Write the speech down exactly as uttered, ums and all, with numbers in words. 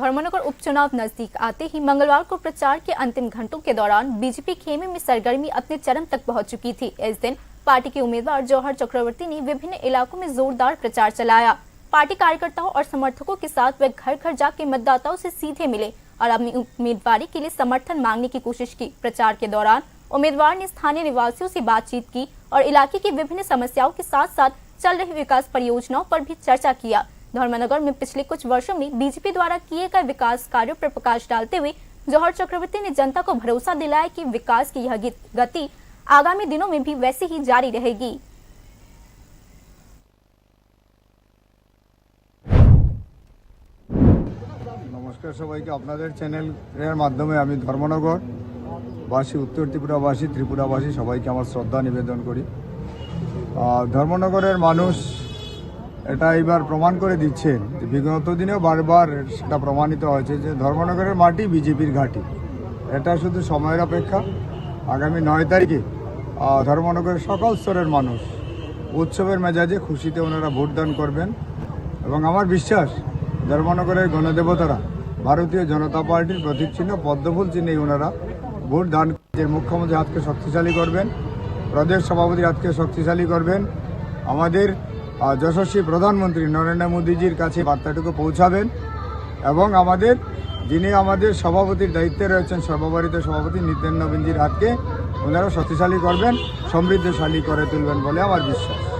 धर्मनगर उपचुनाव नजदीक आते ही मंगलवार को प्रचार के अंतिम घंटों के दौरान बीजेपी खेमे में सरगर्मी अपने चरम तक पहुंच चुकी थी। इस दिन पार्टी के उम्मीदवार जौहर चक्रवर्ती ने विभिन्न इलाकों में जोरदार प्रचार चलाया। पार्टी कार्यकर्ताओं और समर्थकों के साथ वे घर घर जाके मतदाताओं से सीधे मिले और अपनी उम्मीदवारी के लिए समर्थन मांगने की कोशिश की। प्रचार के दौरान उम्मीदवार ने स्थानीय निवासियों से बातचीत की और इलाके की विभिन्न समस्याओं के साथ साथ चल रही विकास परियोजनाओं पर भी चर्चा किया। धर्मनगर में पिछले कुछ वर्षों में बीजेपी द्वारा किए गए विकास कार्यों पर प्रकाश डालते हुए जौहर चक्रवर्ती ने जनता को भरोसा दिलाया कि विकास की यह गी-, गति आगामी दिनों में भी वैसे ही जारी रहेगी। নমস্কার সবাইকে। আপনাদের চ্যানেলের মাধ্যমে আমি ধর্মনগর বাসী, উত্তর ত্রিপুরাবাসী, ত্রিপুরাবাসী সবাইকে আমার শ্রদ্ধা নিবেদন করি। আহ, ধর্মনগরের মানুষ এটা এবার প্রমাণ করে দিচ্ছেন যে বিগত দিনেও বারবার সেটা প্রমাণিত হয়েছে যে ধর্মনগরের মাটি বিজেপির ঘাঁটি। এটা শুধু সময়ের অপেক্ষা। আগামী নয় তারিখে, আহ, ধর্মনগরের সকল স্তরের মানুষ উৎসবের মেজাজে খুশিতে ওনারা ভোট দান করবেন এবং আমার বিশ্বাস ধর্মনগরের গণদেবতারা ভারতীয় জনতা পার্টির প্রতীক চিহ্ন পদ্মফুল চিহ্নেই ওনারা ভোট দান। রাজ্যের মুখ্যমন্ত্রীর হাতকে শক্তিশালী করবেন, প্রদেশ সভাপতির হাতকে শক্তিশালী করবেন, আমাদের, আহ, যশস্বী প্রধানমন্ত্রী নরেন্দ্র মোদীজির কাছে বার্তাটুকু পৌঁছাবেন এবং আমাদের, যিনি আমাদের সভাপতির দায়িত্বে রয়েছেন, সর্বভারতীয় সভাপতি নিতেন নবীনজির হাতকে ওনারা শক্তিশালী করবেন, সমৃদ্ধশালী করে তুলবেন বলে আমার বিশ্বাস।